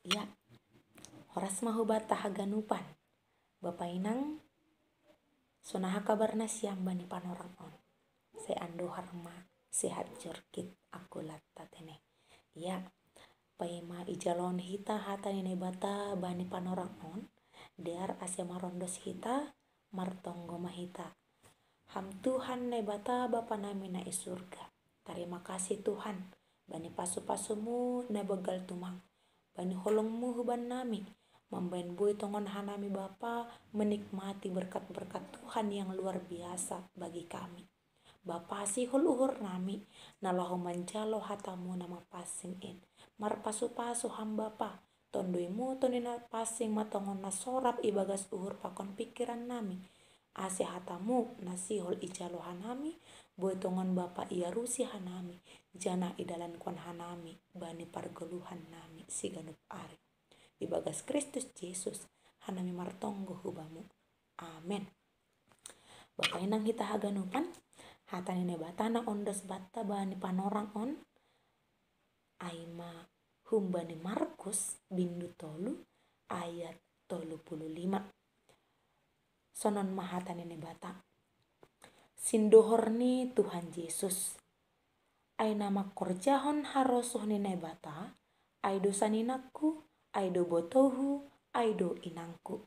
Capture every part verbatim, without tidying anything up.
Ya, horas ma hubata haganupan. Bapa inang, so naha kabarna siam bani panorang on. Sai andohar ma sehat jorkit aku latta tene. Ya, paima ijalon hita hata ni Naibata bani panorang on, dear ase marondos hita, martonggo ma hita. Ham Tuhan Naibata Bapa nami na i surga. Tarima kasih Tuhan, bani pasu-pasumu na begal tumang. Bani holongmu huban nami, mambaen boi tongon hanami Bapa menikmati berkat-berkat Tuhan yang luar biasa bagi kami. Bapa sihol uhur nami, na laho manjalo hatamu na mapansing in. Marpasu-pasu ham Bapa, tondoimu tondi na pansing ma tongon na sorap ibagas uhur pakon pikiran nami. Ase hatamu na sihol ijalo hanami, boi tongon Bapa iarusi hanami, janah idalankan hanami bani pargoluhan nami siganup ari. Ibagas Kristus Jesus, hanami martonggo hubamu. Amen. Bapa inang hita haganupan, hata ni Naibata na ondos banta bani panorang on, ai ma humbani Markus bindu tolu ayat tolu puluh lima. Sonon ma hata ni Naibata. Sindohor ni Tuhan Jesus. Ai na mangkorjahon harosuh ni Naibata, ai do saninangku, ai do botouhu, ai do inangku.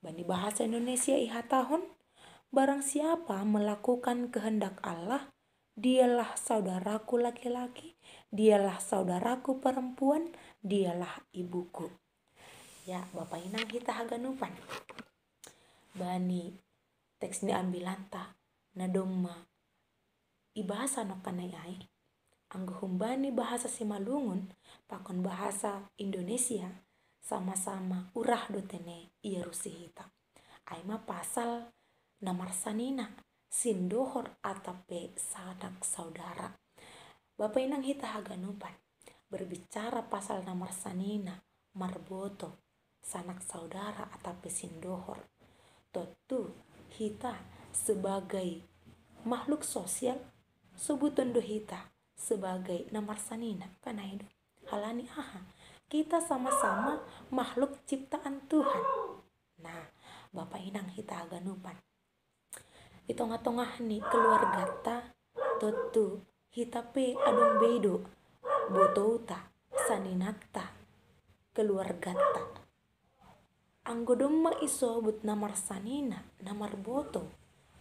Bani bahasa Indonesia ihatahon, barang siapa melakukan kehendak Allah, dialah saudaraku laki-laki, dialah saudaraku perempuan, dialah ibuku. Ya, Bapa inang hita haganupan. Bani teks ni ambilanta, na domma ibahasa nongkan nai ai, anggo humbani bahasa Simalungun pakon bahasa Indonesia, sama-sama urah do tene iarusi hita. Ai ma pasal na marsanina, sindohor atap pe sanak saudara. Bapa inang hita haganupan, berbicara pasal na marsanina, marboto, sanak saudara atap pe sindohor. Tontu hita sebagai makhluk sosial, sobuton do hita sebagai na marsanina, kan ai do. Halani aha? Kita sama-sama makhluk ciptaan Tuhan. Nah, Bapa inang hita haganupan. Di tongah-tongah ni keluargata, tontu hita pe adong be do botouta, saninanta, keluargata. Anggo domma isobut na marsanina, na marboto,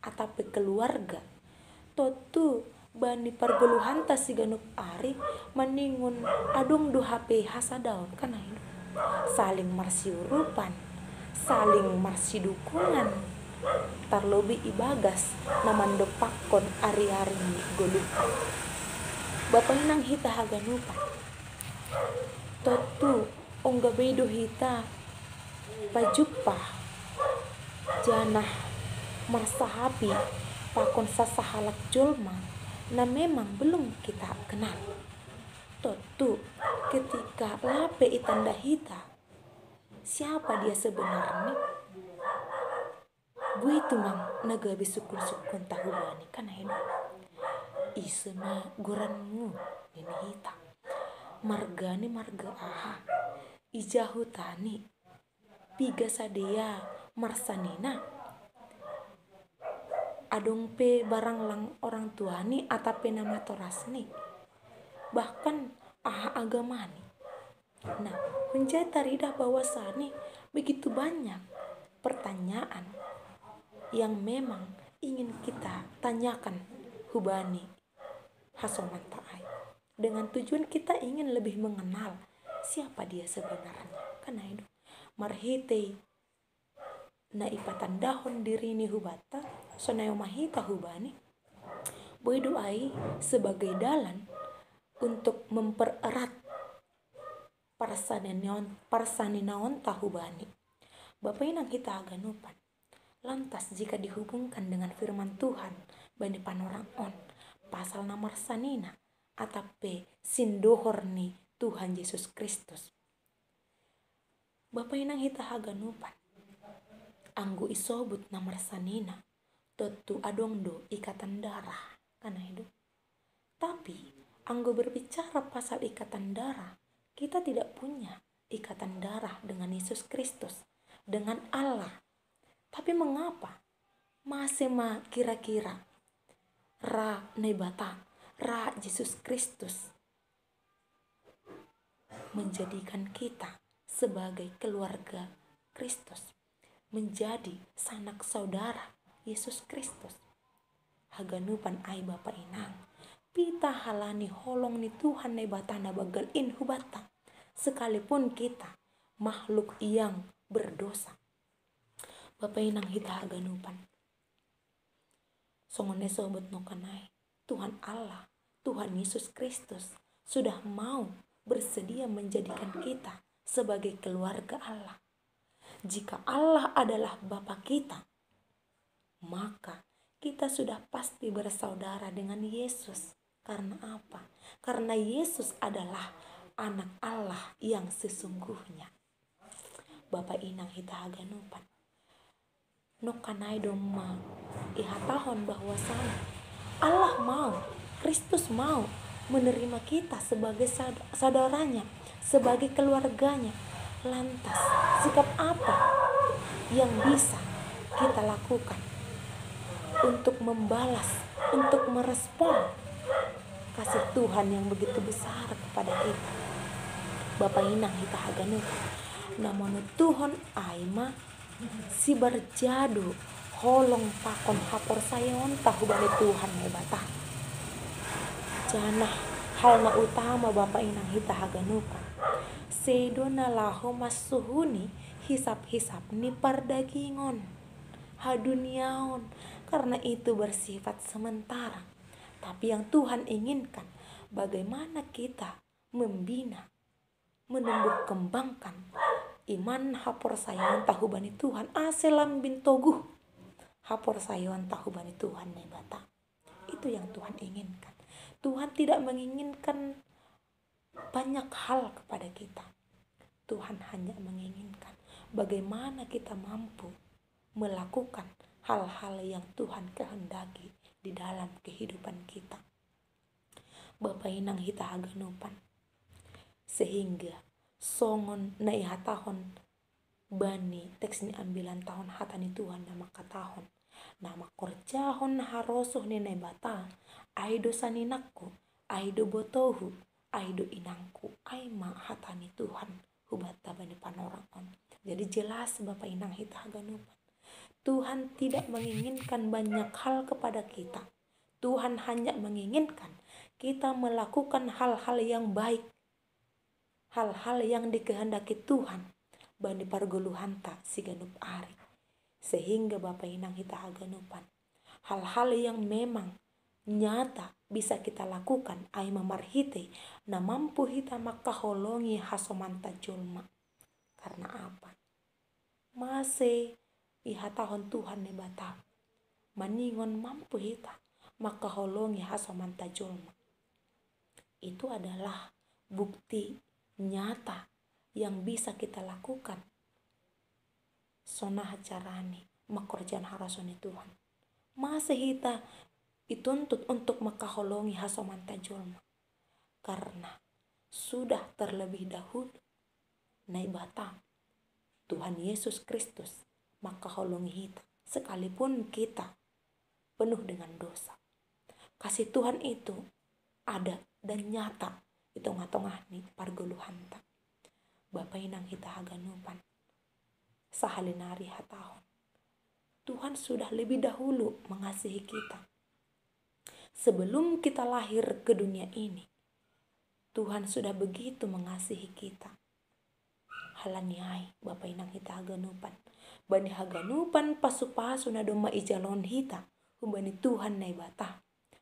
atap pe keluarga, tontu bani pargoluhanta siganup ari, maningon adong do hape hasadaon, kan ai do. Saling marsiurupan, saling marsidukungan, tarlobi ibagas na mandompakkon ari-ari ni goluhta. Bapa inang hita haganupan. Tontu ongga be do hita pajumpah janah marsahapi pakon sasahalak jolma na memang belum kita kenal. Tontu ketika lape itanda hita siapa dia sebenarnya, boi tumang na gabe sukun-sukun tahubani, kan ai do. Ise ma goranmu, nini hita. Margani marga aha? Ija hutani? Piga sidea marsanina? Adong pe barang lang orang tuani atap pe namatorasni? Bahkan aha agamani? Nah, hunjai taridah bahwasani begitu banyak pertanyaan yang memang ingin kita tanyakan hubani hasomanta ai. Dengan tujuan kita ingin lebih mengenal siapa dia sebenarnya. Kan ai do. Marhitei na ipatandahon dirini hubanta, sonai ma hita hubani. Boi do ai sebagai dalan untuk mempererat parsaninaon, parsaninaonta hubani. Bapa inang hita haganupan. Lantas jika dihubungkan dengan firman Tuhan bani panorang on, pasal na marsanina, atap pe sindohor ni Tuhan Jesus Kristus. Bapa inang hita haganupan. Anggo isobut na marsanina, tontu adong do ikatan darah, kan ai do. Tapi, anggo berbicara pasal ikatan darah, kita tidak punya ikatan darah dengan Yesus Kristus, dengan Allah. Tapi mengapa masih ma kira-kira Ra Naibata, Ra Yesus Kristus menjadikan kita sebagai keluarga Kristus, menjadi sanak saudara Yesus Kristus. Haganupan ai bapa inang, pita halani holong ni Tuhan Naibata na bagal in hubata, sekalipun kita makhluk yang berdosa. Bapa inang hita haganupan, songon na isobut nongkanai, Tuhan Allah, Tuhan Yesus Kristus sudah mau bersedia menjadikan kita sebagai keluarga Allah. Jika Allah adalah Bapa kita, maka kita sudah pasti bersaudara dengan Yesus. Karena apa? Karena Yesus adalah Anak Allah yang sesungguhnya. Bapa inang hita haganupan, nongkanai domma ihatahon bahwasanya Allah mau, Kristus mau menerima kita sebagai saudaranya, sebagai keluarganya. Lantas, sikap apa yang bisa kita lakukan untuk membalas, untuk merespon kasih Tuhan yang begitu besar kepada kita? Bapa inang hita haganupan, na manutuhon ai ma sibarjado holong pakon haporsayaonta hubani Tuhan Naibata. Janah hal na utama bapa inang hita haganupan, sedo na laho mansuhuni hisap-hisap ni pardagingon, haduniaon, karena itu bersifat sementara. Tapi yang Tuhan inginkan, bagaimana kita membina, menumbuh kembangkan iman haporsayaonta hubani Tuhan, ase lambin toguh haporsayaonta hubani Tuhan Naibata. Itu yang Tuhan inginkan. Tuhan tidak menginginkan banyak hal kepada kita. Tuhan hanya menginginkan bagaimana kita mampu melakukan hal-hal yang Tuhan kehendaki di dalam kehidupan kita. Bapa inang hita haganupan, sehingga songon na ihatahon bani teks ni ambilan tahun hata ni Tuhan na mangkatahon, na mangkorjahon harosuh ni Naibata, ai do saninangku, ai do botohu, ai do inangku, ai ma hata ni Tuhan hubanta bani panorang on. Jadi jelas bapa inang hita haganupan, Tuhan tidak menginginkan banyak hal kepada kita. Tuhan hanya menginginkan kita melakukan hal-hal yang baik, hal-hal yang dikehendaki Tuhan bani pargoluhanta siganup ari. Sehingga bapa inang hita haganupan, hal-hal yang memang nyata bisa kita lakukan ai ma marhite na mampu hita mangkaholongi hasomanta jolma. Karena apa? Mase ihatahon Tuhan Naibata, maningon mampu hita mangkaholongi hasomanta jolma. Itu adalah bukti nyata yang bisa kita lakukan. Sonaha carani mangkorjahon harosuh ni Tuhan? Mase hita ituntut untuk mangkaholongi hasomanta jolma? Karena sudah terlebih dahulu Naibata, Tuhan Yesus Kristus, mangkaholongi hita, sekalipun kita penuh dengan dosa. Kasih Tuhan itu ada dan nyata di tengah-tengah ni pargoluhanta. Bapa inang hita haganupan, sahali nari hatahon, Tuhan sudah lebih dahulu mengasihi kita. Sebelum kita lahir ke dunia ini, Tuhan sudah begitu mengasihi kita. Halani ai bapa inang hita haganupan, bani haganupan pasu-pasu na domma ijalon hita humbani Tuhan Naibata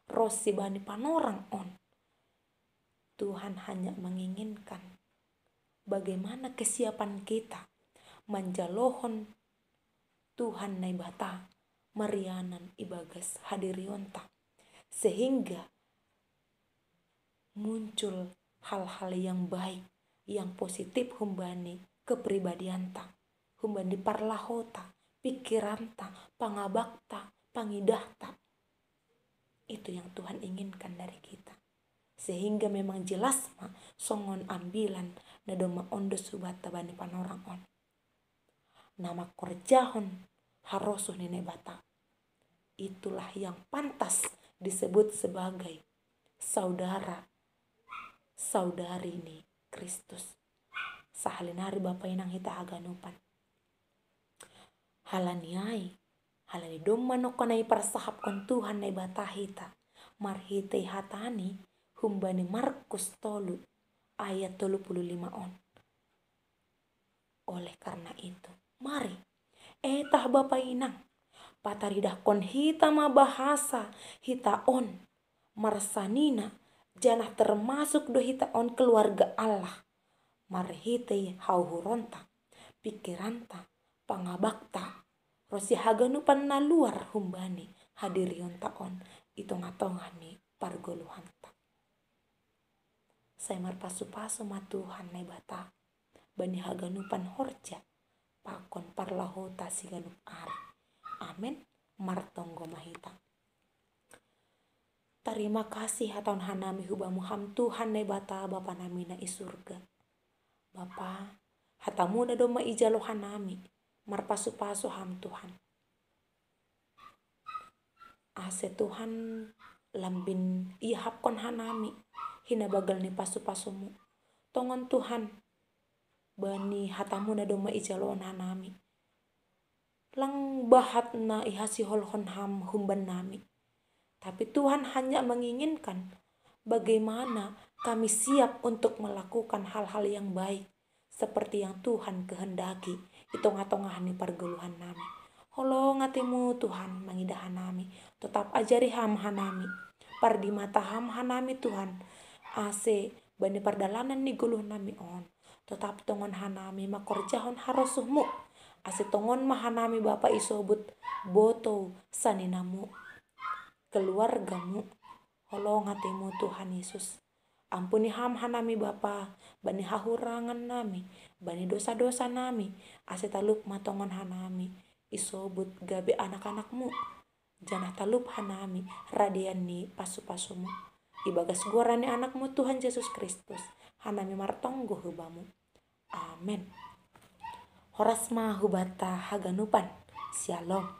ronsi bani panorang on, Tuhan hanya menginginkan bagaimana kesiapan kita manjalohon Tuhan Naibata marianan ibagas hadirionta, sehingga muncul hal-hal yang baik, yang positif humbani kepribadianta, humbani parlahota, pikiranta, pangabakta, pangidahta. Itu yang Tuhan inginkan dari kita. Sehingga memang jelas ma songon ambilan na domma ondo subata bani panorang on. Na mangkorjahon harosuh ni Naibata. Itulah yang pantas disebut sebagai saudara saudari ni Kristus. Sahali nari bapa inang hita haganupan. Halani ai, halani domma nongko na iparsahapkon Tuhan Naibata hita marhitei hatani humbani Markus tolu ayat tolu puluh lima on. Oleh karena itu, mari, etah bapa inang, pataridahkon hita ma bahasa hita on marsanina, janah termasuk do hita on keluarga Allah. Marhitei hauhuronta, pikiranta, pangabakta, ronsi haganupan na luar humbani hadirionta on i tongah-tongah ni pargoluhanta. Sai marpasu-pasu ma Tuhan Naibata bani haganupan horja pakon parlahota siganup ari. Amen. Martonggo ma hita. Tarima kasih hatahon hanami hubamu ham Tuhan Naibata Bapa nami na i surga. Bapa, hatamu na domma ijalo hanami, marpasu-pasu ham Tuhan. Ase Tuhan lambin iahapkon hanami hinabagal ni pasu-pasumu. Tongon Tuhan, bani hatamu na domma ijaloon hanami. Lang bahat na ihasiholhon ham humban nami. Tapi Tuhan hanya menginginkan bagaimana kami siap untuk melakukan hal-hal yang baik seperti yang Tuhan kehendaki i tongah-tongah ni pargoluhan nami. Holong atemu Tuhan mangidah hanami, totap ajari ham hanami, pardimata ham hanami Tuhan, ase bani pardalanan ni goluh nami on totap tongon hanami mangkorjahon harosuhmu, ase tongon ma hanami Bapa isobut botou saninamu, keluargamu. Holong atemu Tuhan Yesus. Ampuni ham hanami Bapa, bani hahurangan nami, bani dosa-dosa nami, ase talup ma tongon hanami isobut gabe anak-anakmu, janah talup hanami radean ni pasu-pasumu. Ibagas goran ni anakmu Tuhan Jesus Kristus, hanami martonggo hubamu. Amen. Horas ma hubata haganupan. Syalom.